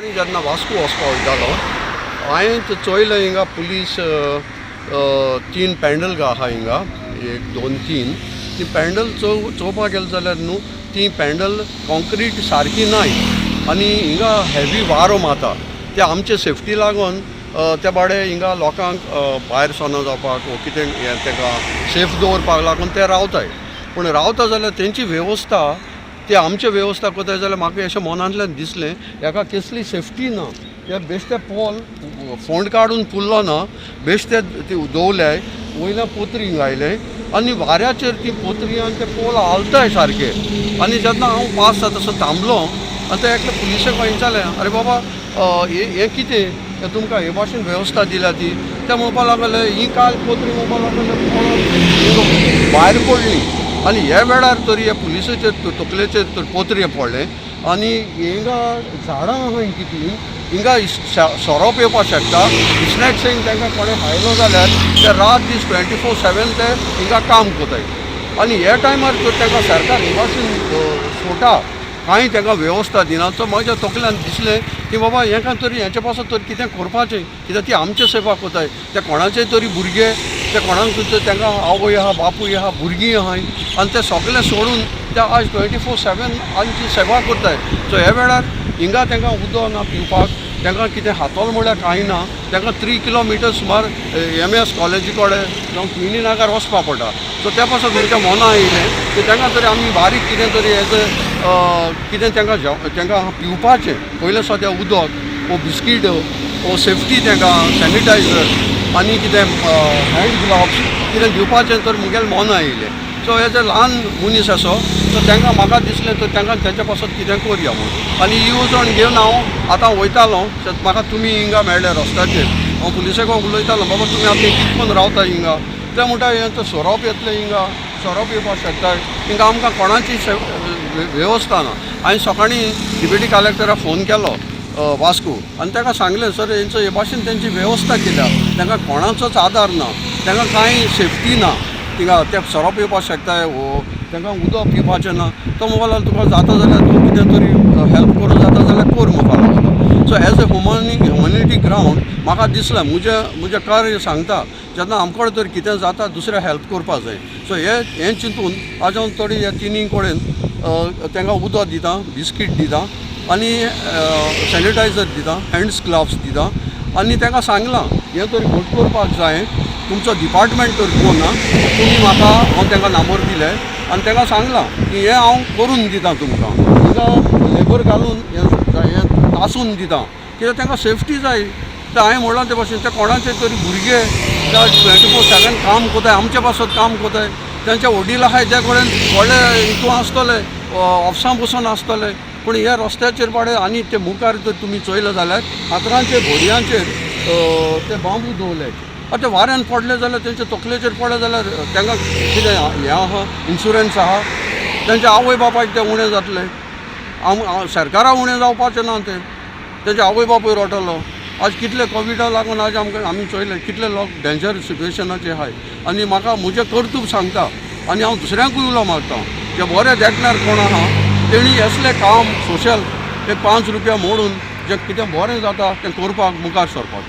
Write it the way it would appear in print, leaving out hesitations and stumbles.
आनी जेन्ना वास्को वचपा वयतालो, हांवें चोयलें हिंगा पुलीस तीन पॅन्डल आहा हिंगा, एक दोन तीन. ती पॅन्डल चोवपाक गेले जाल्यार न्हू, ती पॅन्डल कॉन्क्रीट सारकी नाय आनी हिंगा हेवी वारो मारता. ते आमचे सेफ्टी लागून ते बाडे हिंगा लोकांक भायर सरना जावपाक वो कितें हें तांकां सेफ दवरपाक लागून ते रावताय. पूण रावता जाल्यार तेंची वेवस्था ते आमचे वेवस्था करताय जाल्यार म्हाका अशें मनांतल्यान दिसलें, हेका कसली सेफ्टी ना. हे बेश्टे पोल फोंड काडून पुरलो ना, बेश्टे ती दवरल्याय, वयल्यान पोत्री घायले आनी वाऱ्याचेर ती पोत्री आनी ते पोल हालताय सारके. आनी जेन्ना हांव पास जाता तसो थांबलो आनी ते एकले पुलिशेक हांवें विचारलें, अरे बाबा, हें कितें, हें तुमकां हे भाशेन वेवस्था दिल्या ती? ते म्हणपाक लागले, ही काल पोत्री म्हणपाक लागले पडून भायर पडली आनी ह्या वेळार तरी ह्या पुलिसाचेर तकलेचेर तर पोत्रे पडले. आनी हिंगा झाडां आहाय कितलीं, हिंगा सोरोप येवपाक शकता. स्नॅक सिंग तांकां कोणें खायलो जाल्यार ते रात दीस 24/7 ते हिंगा काम करताय. आनी ह्या टायमार तर तांकां सरकार हे भाशेन सोडटा, कांय तांकां वेवस्था दिना. सो म्हज्या तकल्यान दिसलें की बाबा हेका तरी हेचे पासत तरी कितें करपाचें, कित्याक ती आमचे सेवा करताय. ते कोणाचे तरी भुरगे, ते कोणाक तांकां आवय आहा, बापूय आहा, भुरगीं आहाय आनी ते सगळे सोडून ते आज 24/7 आमची सेवा करताय. सो ह्या वेळार हिंगा तांकां उदक ना पिवपाक, तांकां कितें हातोल म्हळ्यार कांय ना. तांकां 3 किलोमिटर सुमार एम एस कॉलेजी कडेन जावं क्विनी नागर वचपाक पडटा. सो त्या पासत म्हज्या मना येयलें की तांकां तरी आमी बारीक कितें तरी एज अ कितें तांकां तांकां पिवपाचें पयलें सद्या उदक वो बिस्कीट वो सेफ्टी तांकां सॅनिटायझर आनी कितें हँड ग्लोव्स कितें दिवपाचें तर म्हगेलें मना येयलें. सो एज अ ल्हान मनीस असो, सो तांकां म्हाका दिसलें तर तांकां तेंच्या पासत कितें करया म्हूण. आनी ही येवजण घेवन हांव आतां वयतालो, म्हाका तुमी हिंगा मेळ्ळे रस्त्याचेर. हांव पुलिसे कडेन उलयतालो, बाबा तुमी आतां कितें करून रावता हिंगा? ते म्हणटा, हें सोरोप येतले हिंगा, सोरोप येवपाक शकता हिंगा, आमकां कोणाची वेवस्था ना. हांवें सकाळीं डिप्युटी कलेक्टराक फोन केलो वास्को आनी ताका सांगलें, सर, हेंचो हे भाशेन तेंची वेवस्था केल्या, तांकां कोणाचोच आदार ना, तांकां कांय सेफ्टी ना थिंगा, ते सोरोप येवपाक शकताय वो तांकां उदक पिवपाचें ना. तो म्हणपाक लागलो, तुका जाता जाल्यार तूं कितें तरी हेल्प करूं जाता जाल्यार कर म्हणपाक लागलो. So as a humanity ground म्हाका दिसलें, म्हजें कार्य सांगता, जेन्ना आमचे कडेन तर कितें जाता दुसऱ्या हेल्प करपा जाय. सो हें चिंतून आज हांव थोडी ह्या तिनी कडेन तांकां उदक दिता, बिस्कीट दिता आनी सॅनिटायझर दिता, हँड्स ग्लाव्स दिता आनी तांकां सांगलां, हें तर घट करपाक जाय, तुमचो डिपार्टमेंट तर कोण ना, तुमी म्हाका, हांव तांकां नंबर दिले आनी तांकां सांगलां की हें हांव करून दिता तुमकां, हिंगा लेबर घालून हें तासून दिता, कित्याक तांकां सेफ्टी जाय. तर हांवें म्हणलां ते भाशेन, ते कोणाचे तरी भुरगे, ते 24/7 काम करताय, आमचे पासत काम करताय. तेंचे वडील आहाय ते कडेन व्हडले हितून आसतले, ऑफिसां बसून आसतले, पूण ह्या रस्त्याचेर बाडे. आनी ते मुखार जर तुमी चोयले जाल्यार फातरांचेर घोडयांचेर ते बांबू दवरले. आतां वाऱ्यान पडले जाल्यार, तेंच्या तकलेचेर पडले जाल्यार तांकां कितें हें आहा, इन्शुरन्स आहा? तेंच्या आवय बापायक ते उणें जातलें, सरकारा उणें जावपाचें ना. तें तेंचे आवय बापूय रोडटलो. आज कितले कोविडा लागून आज आमकां आमी चोयले कितले लोक डेंजर सिट्युएशनाचे आहाय. आनी म्हाका म्हजें कर्तूब सांगता आनी हांव दुसऱ्यांकूय उलो मारता, जे बरे देखणार कोण आहा तेणी असलें काम सोशल एक 5 रुपया मोडून जें कितें बरें जाता तें करपाक मुखार सरपाक.